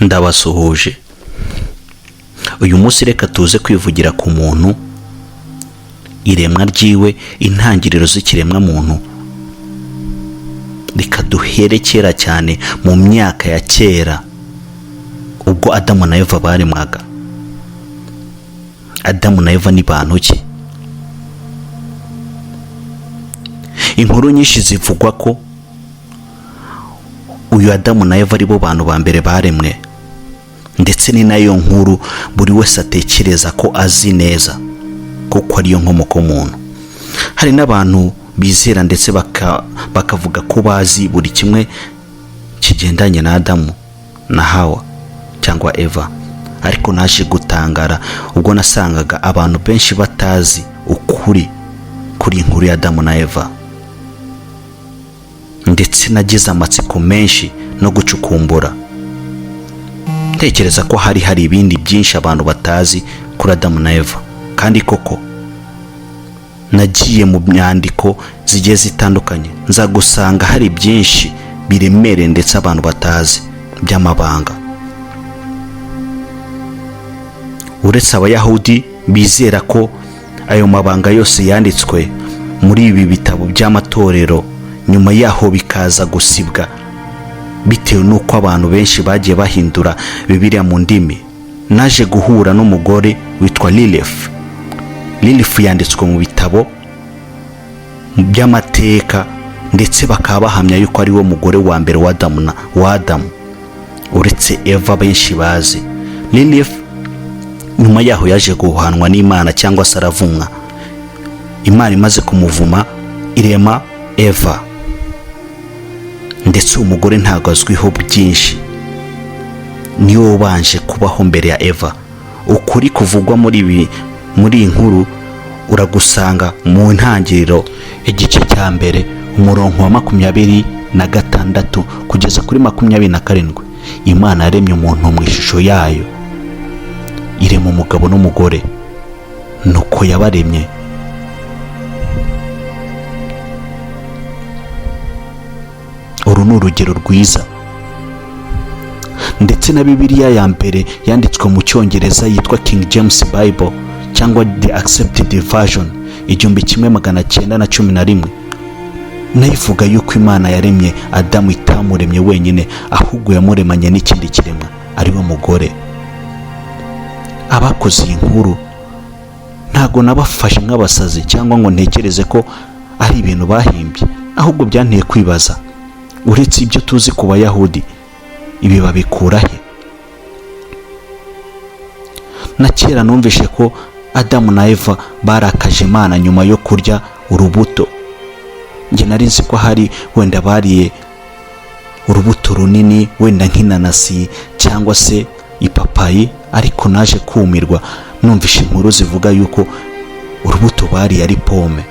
Ndabasuhuje. Uyu munsi reka tuze kwivugira ku muntu, iremwa ryiwe, intangiriro z'ikiremwa muntu. Reka duhere kera cyane, mu myaka ya kera, ubwo Adamu na Eva baremwaga. Adamu na Eva ni bantu ki? Inkuru nyinshi zivugwa ko uyu Adamu na Eva ari bo bantu ba mbere baremwe, ndetse ni nayo nkuru buri wese atekereza ko azi neza, kuko ariyo nkomoko muntu. Hari n'abantu bizera ndetse bakavuga ko bazi buri kimwe kigendanye na Adamu na Hawa cyangwa Eva, ariko naje gutangara ubwo nasangaga abantu benshi batazi ukuri kuri inkuru ya Adamu na Eva, ndetse nagize amatsiko menshi no gucukumbura, ntekereza ko hari ibindi byinshi abantu batazi kuri Adamu na Eva. Kandi koko nagiye mu myandiko zigiye zitandukanye, nza gusanga hari byinshi biremereye ndetse abantu batazi by'amabanga. Uretse Abayahudi bizera ko ayo mabanga yose yanditswe muri ibi bitabo by'amatorero, nyuma yaho bikaza gusibwa bitewe n'uko abantu benshi bagiye bahindura Bibiliya mu ndimi. Naje guhura n'umugore witwa Lilith. Lilith yanditswe mu bitabo by'amateka, ndetse bakaba bahamya yuko ari we mugore wa mbere wa Adamu, uretse Eva benshi bazi. Lilith nyuma yaho yaje guhanwa n'Imana cyangwa se aravumwa. Imana imaze kumuvuma irema Eva, ndetse uwo mugore ntabwo azwiho byinshi, niwe ubanje kubaho mbere ya Eva. Ukuri kuvugwa muri iyi nkuru uragusanga mu ntangiriro igice cya mbere, umurongo wa 26 kugeza kuri 27. Imana yaremye umuntu mu ishusho yayo, irema umugabo n'umugore, nuko yabaremye. Uru ni urugero rwiza. Ndetse na Bibiliya ya mbere yanditswe mu Cyongereza yitwa King James Bible cyangwa The Accepted Version 1911, nayo ivuga yuko Imana yaremye Adamu itamuremye wenyine, ahubwo yamuremanye n'ikindi kiremwa, ariwe mugore. Abakoze iyi nkuru ntago nabafashe nk'abasazi cyangwa ngo ntekereze ko ari ibintu bahimbye, ahubwo byanteye kwibaza, uretse ibyo tuzi ku Bayahudi, ibi babikura he? Na kera numvise ko Adamu na Eva barakaje Imana nyuma yo kurya urubuto. Njye nari nzi ko hari wenda bariye urubuto runini, wenda nk'inanasi cyangwa se ipapayi, ariko naje kumirwa numvise inkuru zivuga yuko urubuto bariye ari pome.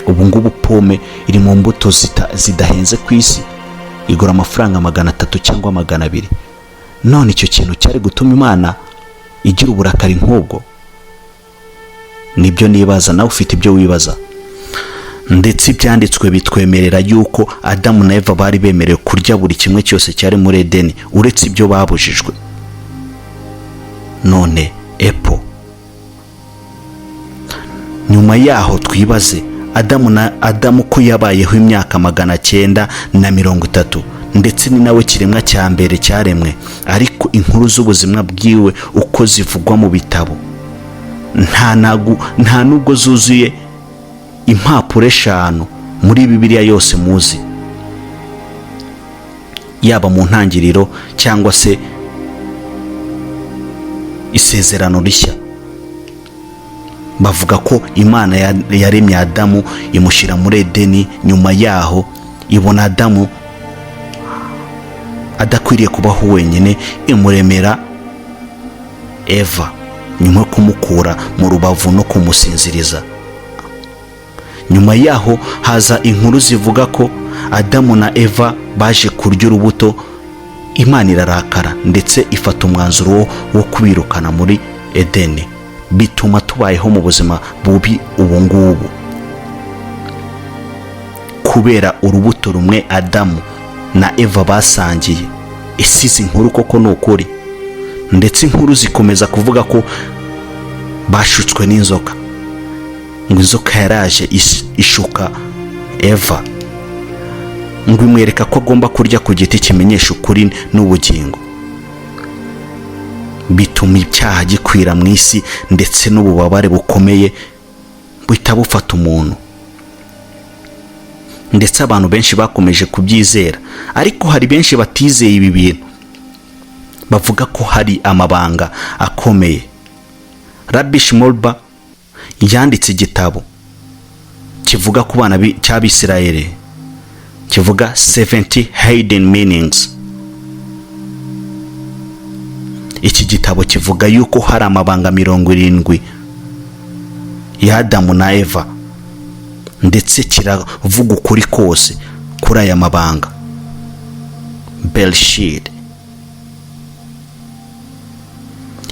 Ubu ngubu pome iri mu mbuto zidahenze ku isi, igura amafaranga 300 cyangwa 200. None icyo kintu cyari gutuma Imana igira uburakari nk'ubwo? Nibyo nibaza, nawe ufite ibyo wibaza. Ndetse ibyanditswe bitwemerera yuko Adamu na Eva bari bemerewe kurya buri kimwe cyose cyari muri Edeni, uretse ibyo babujijwe. None epo nyuma yaho twibaze, Adamu ko yabayeho imyaka 930, ndetse ni nawe kiremwa cya mbere cyaremwe, ariko inkuru z'ubuzima bwiwe uko zivugwa mu bitabo nta nubwo zuzuye impapuro 5 muri Bibiliya yose muzi, yaba mu ntangiriro cyangwa se isezerano rishya. Bavuga ko Imana yaremye Adamu imushyira muri Edeni, nyuma yaho ibona Adamu adakwiriye kubaho wenyine, imuremera Eva nyuma yo kumukura mu rubavu no kumusinziriza. Nyuma yaho haza inkuru zivuga ko Adamu na Eva baje kurya urubuto, Imana irarakara ndetse ifata umwanzuro wo kubirukana muri Edeni, bituma tubayeho mu buzima bubi ubu ngubu kubera urubuto rumwe Adamu na Eva basangiye. Ese izi nkuru koko ni ukuri? Ndetse inkuru zikomeza kuvuga ko bashutswe n'inzoka, ngo inzoka yaraje ishuka Eva, ngo imwereka ko agomba kurya ku giti kimenyesha ukuri n'ubugingo, bituma icyaha gikwira mu isi, ndetse n'ububabare bukomeye buhita bufata umuntu. Ndetse abantu benshi bakomeje kubyizera, ariko hari benshi batizeye ibi bintu, bavuga ko hari amabanga akomeye. Rabbi Shimolba yanditse igitabo kivuga ku bana cy'Abisirayeli, kivuga 70 Hidden Meanings. Iki gitabo kivuga yuko hari amabanga 70 ya Adamu na Eva, ndetse kiravuga ukuri kose kuri aya mabanga. Bereshit.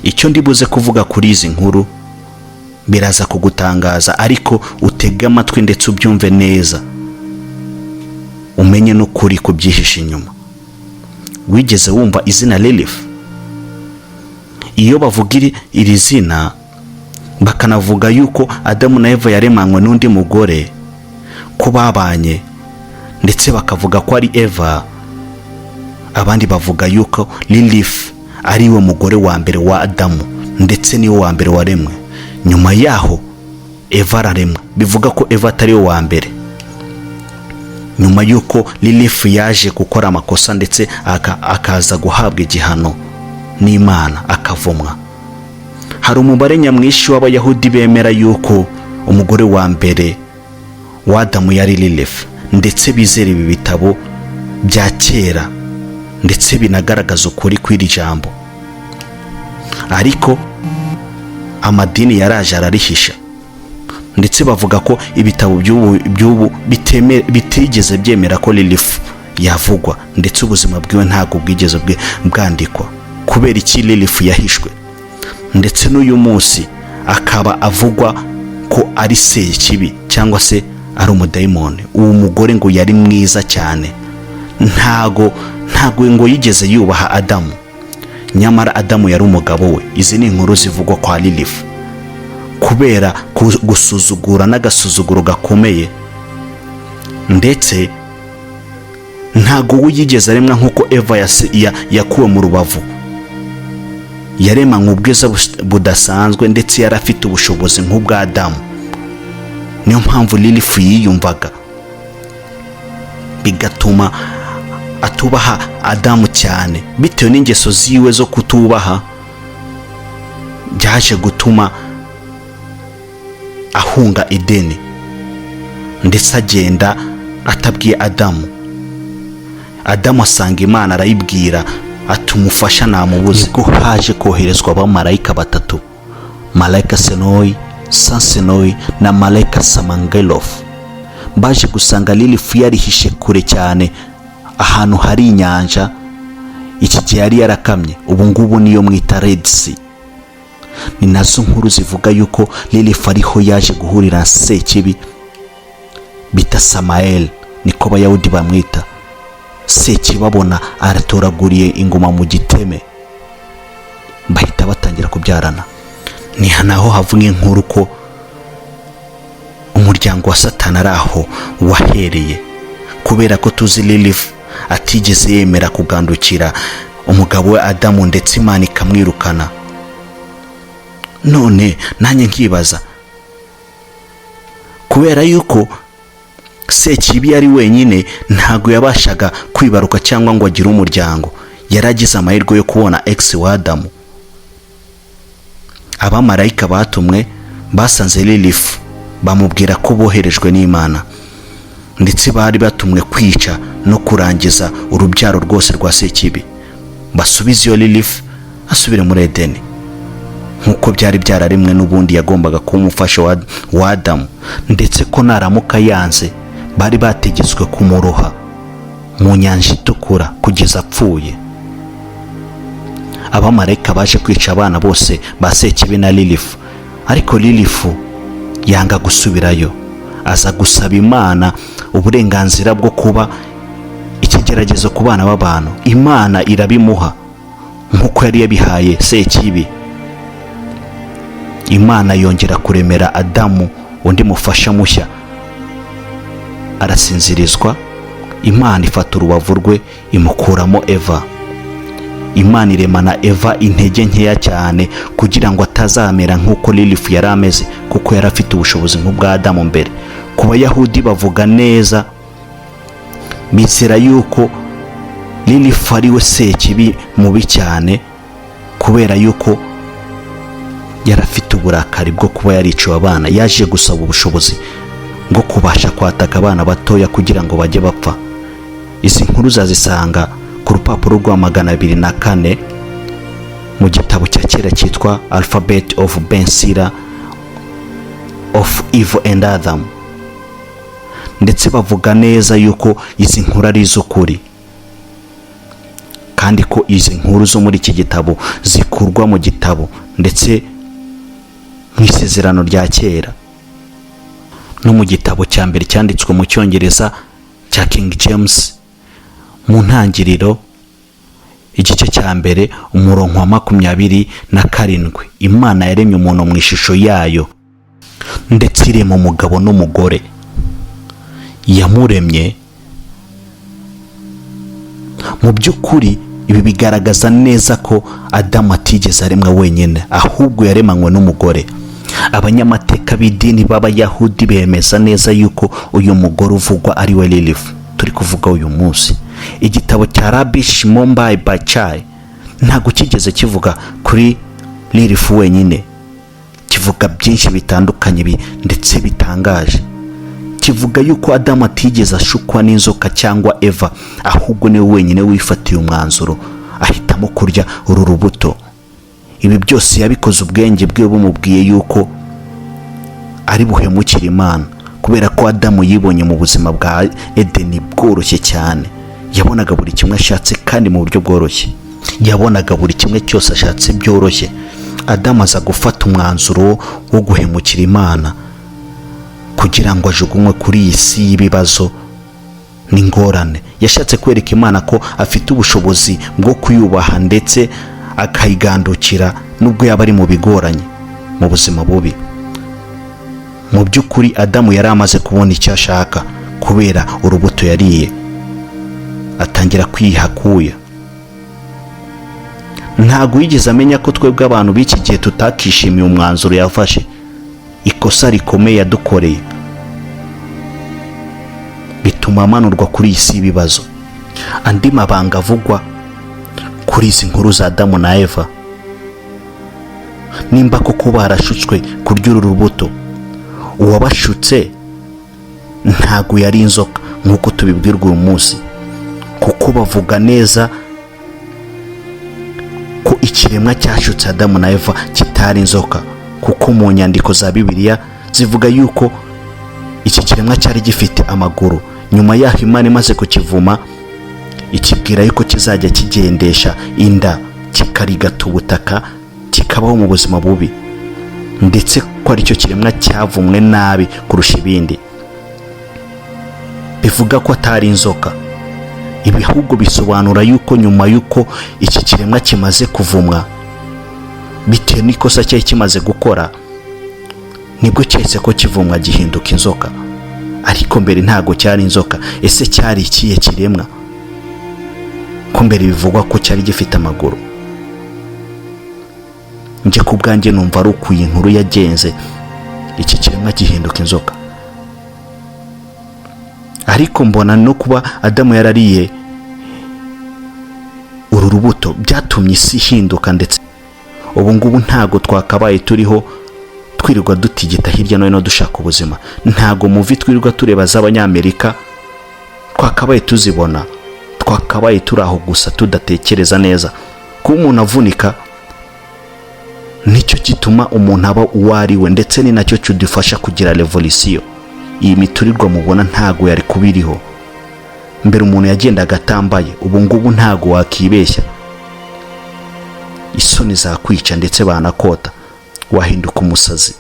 Icyo ndibuze kuvuga kuri izi nkuru biraza kugutangaza, ariko utege amatwi ndetse ubyumve neza, umenye n'ukuri kubyihishe inyuma. Wigeze wumva izina Lilith? Iyo bavuga iri zina, bakanavuga yuko Adamu na Eva yaremanywe n'undi mugore, ko babanye, ndetse bakavuga ko ari Eva, abandi bavuga yuko Lilith ari we mugore wa mbere wa Adamu, ndetse niwe wa mbere waremwe. Nyuma yaho Eva araremwa, bivuga ko Eva atari we wa mbere. Nyuma y'uko Lilith yaje gukora amakosa, ndetse akaza guhabwa igihano n'Imana, akavumwa. Hari umubare nyamwinshi w'Abayahudi bemera yuko umugore wa mbere wa Adamu yari Lilith, ndetse bizera ibi bitabo bya kera, ndetse binagaragaza ukuri kw'iri jambo. Ariko amadini yaraje ararihisha, ndetse bavuga ko ibitabo by'ubu bitigeze byemera ko Lilith yavugwa, ndetse ubuzima bwiwe ntabwo bwigeze bwandikwa. Kubera iki Lilith yahishwe, ndetse n'uyu munsi akaba avugwa ko ari sekibi cyangwa se ari umudayimoni? Uwo mugore ngo yari mwiza cyane, ntago ngo yigeze yubaha Adamu, nyamara Adamu yari umugabo we. Izi ni inkuru zivugwa kwa Lilith. Kubera gusuzugura n'agasuzuguro gakomeye, ndetse ntago we yigeze aremwa nk'uko Eva yakuwe mu rubavu. Yaremanywe ubwiza budasanzwe, ndetse yari afite ubushobozi nk'ubwa Adamu. Niyo mpamvu Lilith yiyumvaga, bigatuma atubaha Adamu cyane. Bitewe n'ingeso ziwe zo kutubaha, byaje gutuma ahunga Edeni, ndetse agenda atabwiye Adamu. Adamu asanga Imana, arayibwira ati: "Umufasha namubuze." Nibwo haje koherezwa abamarayika batatu, Malayika Senoyi, Sansenoyi na Malayika Samangelofu. Baje gusanga Lilith yarihishe kure cyane, ahantu hari inyanja. Iki gihe yari yarakamye, ubu ngubu niyo mwita Red Sea. Ni nazo nkuru zivuga yuko Lilith ariho yaje guhurira na Sekibi bita Samael, niko Abayahudi bamwita. Sekibi abona aratoraguriye ingoma mu giteme, bahita batangira kubyarana. Ni naho havuga inkuru ko umuryango wa Satani ari aho wahereye, kubera ko tuzi Lilith atigeze yemera kugandukira umugabo we Adamu, ndetse Imana ikamwirukana. None nanjye nkibaza, kubera yuko Sekibi yari wenyine, ntabwo yabashaga kwibaruka cyangwa ngo agire umuryango, yari agize amahirwe yo kubona ex wa Adamu. Abamarayika batumwe basanze Lilith, bamubwira ko boherejwe n'Imana, ndetse bari batumwe kwica no kurangiza urubyaro rwose rwa Sekibi, basubize iyo Lilith asubire muri Edeni nk'uko byari byararemwe n'ubundi, yagombaga kuba umufasha wa Adamu, ndetse ko naramuka yanze bari bategetswe kumuroha mu nyanja itukura kugeza apfuye. Abamarayika baje kwica abana bose ba Sekibi na Lilith, ariko Lilith yanga gusubirayo, aza gusaba Imana uburenganzira bwo kuba ikigeragezo. Ibigeragezo ku bana b'abantu Imana irabimuha nk'uko yari yabihaye Sekibi. Imana yongera kuremera Adamu undi mufasha mushya, arasinzirizwa. Imana ifata urubavu rwe imukuramo Eva. Imana iremana Eva intege nkeya cyane kugira ngo atazamera nk'uko Lilifu yari ameze, kuko yari afite ubushobozi nk'ubwa Adamu mbere. Ku Bayahudi bavuga neza, bizera yuko Lilifu ari we Sekibi mubi cyane, kubera yuko yari afite uburakari bwo kuba yariciwe abana. Yaje gusaba ubushobozi bwo kubasha kwataka abana batoya kugira ngo bajye bapfa. Izi nkuru uzazisanga ku rupapuro rwa 204 mu gitabo cya kera cyitwa Alphabet of Ben Sira of Eve and Adam. Ndetse bavuga neza yuko izi nkuru ari iz'ukuri, kandi ko izi nkuru zo muri iki gitabo zikurwa mu gitabo ndetse mu Isezerano rya Kera no mu gitabo cya mbere cyanditswe mu Cyongereza cya King James, mu Ntangiriro igice cya mbere, umurongo wa 27: Imana yaremye umuntu mu ishusho yayo, ndetse irema umugabo n'umugore yamuremye. Mu by'ukuri ibi bigaragaza neza ko Adamu atigeze aremwa wenyine, ahubwo yaremanywe n'umugore. Abanyamateka b'idini b'Abayahudi bemeza neza yuko uyu mugore uvugwa ari we Lilifu turi kuvuga uyu munsi. Igitabo cya Rabbi Shimon Bar Yochai ntabwo kigeze kivuga kuri Lilifu wenyine, kivuga byinshi bitandukanye ndetse bitangaje. Kivuga yuko Adamu atigeze ashukwa n'inzoka cyangwa Eva, ahubwo niwe wenyine wifatiye umwanzuro ahitamo kurya uru rubuto. Ibi byose yabikoze ubwenge bwe bumubwiye yuko ari buhemukire Imana, kubera ko Adamu yibonye mu buzima bwa Edeni bworoshye cyane. Yabonaga buri kimwe ashatse kandi mu buryo bworoshye, yabonaga buri kimwe cyose ashatse byoroshye. Adamu aza gufata umwanzuro wo guhemukira Imana kugira ngo ajugunywe kuri iyi si y'ibibazo n'ingorane. Yashatse kwereka Imana ko afite ubushobozi bwo kuyubaha ndetse akayigandukira nubwo yaba ari mu bigoranye, mu buzima bubi. Mu by'ukuri Adamu yari amaze kubona icyo ashaka kubera urubuto yariye, atangira kwiha akuya. Ntabwo yigeze amenya ko twebwe abantu b'iki gihe tutakishimiye umwanzuro yafashe. Ikosa rikomeye yadukoreye bituma amanurwa kuri iyi si y'ibibazo. Andi mabanga avugwa kuri izi nkuru za Adamu na Eva: nimba koko barashutswe kurya uru rubuto, uwabashutse ntabwo yari inzoka nk'uko tubibwirwa uyu munsi, kuko bavuga neza ko ikiremwa cyashutse Adamu na Eva kitari inzoka, kuko mu nyandiko za Bibiliya zivuga yuko iki kiremwa cyari gifite amaguru. Nyuma y'aho Imana imaze kukivuma, ikibwira yuko kizajya kigendesha inda, kikarigata ubutaka, kikabaho mu buzima bubi, ndetse ko aricyo kiremwa cyavumwe nabi kurusha ibindi. Bivuga ko atari inzoka. Ibi ahubwo bisobanura yuko nyuma y'uko iki kiremwa kimaze kuvumwa bitewe n'ikosa cyari kimaze gukora, nibwo cyahise ko kivumwa gihinduka inzoka, ariko mbere ntabwo cyari inzoka. Ese cyari ikihe kiremwa ko mbere bivugwa ko cyari gifite amaguru? Njye ku bwanjye numva ari uku iyi nkuru yagenze, iki kiremwa gihinduka inzoka. Ariko mbona no kuba Adamu yarariye uru rubuto byatumye isi ihinduka, ndetse ubu ngubu ntabwo twakabaye turiho twirirwa dutigita hirya no hino dushaka ubuzima. Ntabwo movie twirirwa tureba z'Abanyamerika twakabaye tuzibona, twakabaye turi aho gusa tudatekereza neza. Kuba umuntu avunika nicyo gituma umuntu aba uwo ari we, ndetse ni nacyo kidufasha kugira revolisiyo. Iyi miturirwa mubona ntago yari kuba iriho mbere. Umuntu yagendaga atambaye, ubu ngubu ntago wakibeshya, isoni zakwica ndetse banakota, wahinduka umusazi.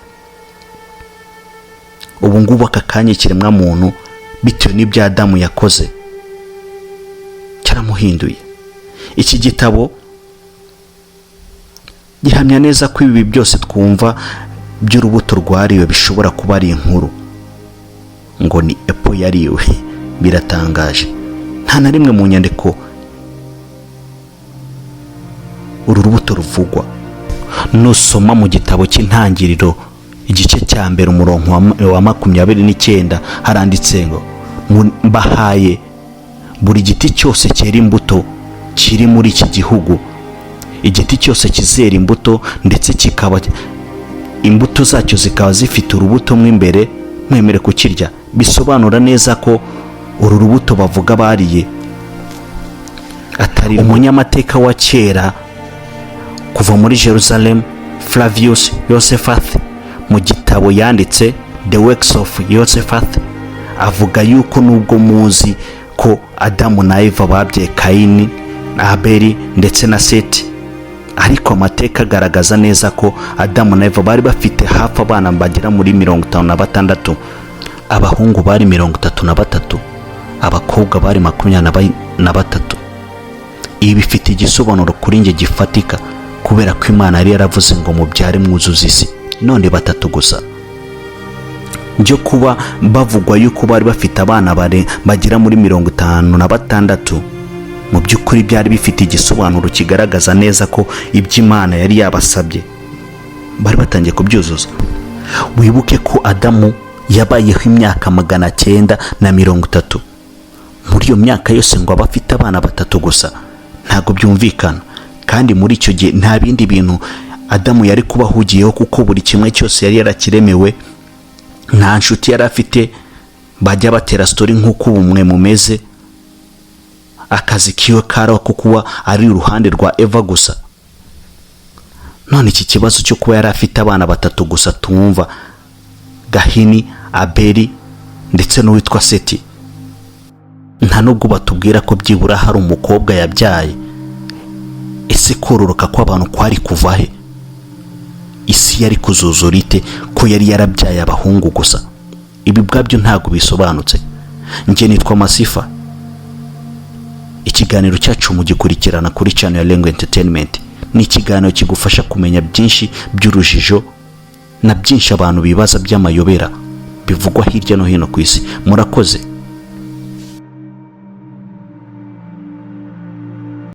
Ubu ngubu aka kanya ikiremwa muntu, bitewe n'ibyo Adamu yakoze. Yaramuhinduye. Iki gitabo gihamya neza ko ibi byose twumva by'urubuto rwariwe bishobora kuba ari inkuru, ngo ni apple yariwe. Biratangaje, nta na rimwe mu nyandiko uru rubuto ruvugwa. Nusoma mu gitabo cy'Intangiriro, igice cya mbere, umurongo wa 29, haranditse ngo: "Mbahaye buri giti cyose cyera imbuto kiri muri iki gihugu, igiti cyose kizera imbuto ndetse kikaba imbuto zacyo zikaba zifite urubuto mo imbere, mwemere kukirya." Bisobanura neza ko uru rubuto bavuga bariye atari. Umunyamateka wa kera kuva muri Jerusalem, Flavius Josephus, mu gitabo yanditse The Works of Josephus, avuga yuko nubwo muzi ko Adamu na Eva babyaye Kayini na Abeli ndetse na Seti, ariko amateka agaragaza neza ko Adamu na Eva bari bafite hafi abana bagera muri 56. Abahungu bari 33, abakobwa bari 23. Ibi bifite igisobanuro kuri njye gifatika, kubera ko Imana yari yaravuze ngo: "Mubyare mwuzuze isi." None batatu gusa byo kuba bavugwa yuko bari bafite abana bagera muri 56, mu by'ukuri byari bifite igisobanuro kigaragaza neza ko ibyo Imana yari yabasabye bari batangiye kubyuzuza. Wibuke ko Adamu yabayeho imyaka 930. Muri iyo myaka yose ngo aba afite abana batatu gusa, ntabwo byumvikana. Kandi muri icyo gihe nta bindi bintu Adamu yari kuba ahugiyeho, kuko buri kimwe cyose yari yarakiremewe. Nta nshuti yari afite bajya batera story nk'uko ubu mwe mumeze. Akazi kiwe kari ako kuba ari iruhande rwa Eva gusa. None iki kibazo cyo kuba yari afite abana batatu gusa tumva, Gahini, Abeli ndetse n'uwitwa Seti, nta nubwo batubwira ko byibura hari umukobwa yabyaye. Ese kororoka kw'abantu kwari kuva he? Isi yari kuzuzura ite ko yari yarabyaye abahungu gusa? Ibi ubwabyo ntabwo bisobanutse. Njye nitwa Masifa. Ikiganiro cyacu mugikurikirana kuri channel ya Lengo Entertainment. Ni ikiganiro kigufasha kumenya byinshi by'urujijo na byinshi abantu bibaza by'amayobera bivugwa hirya no hino ku isi. Murakoze.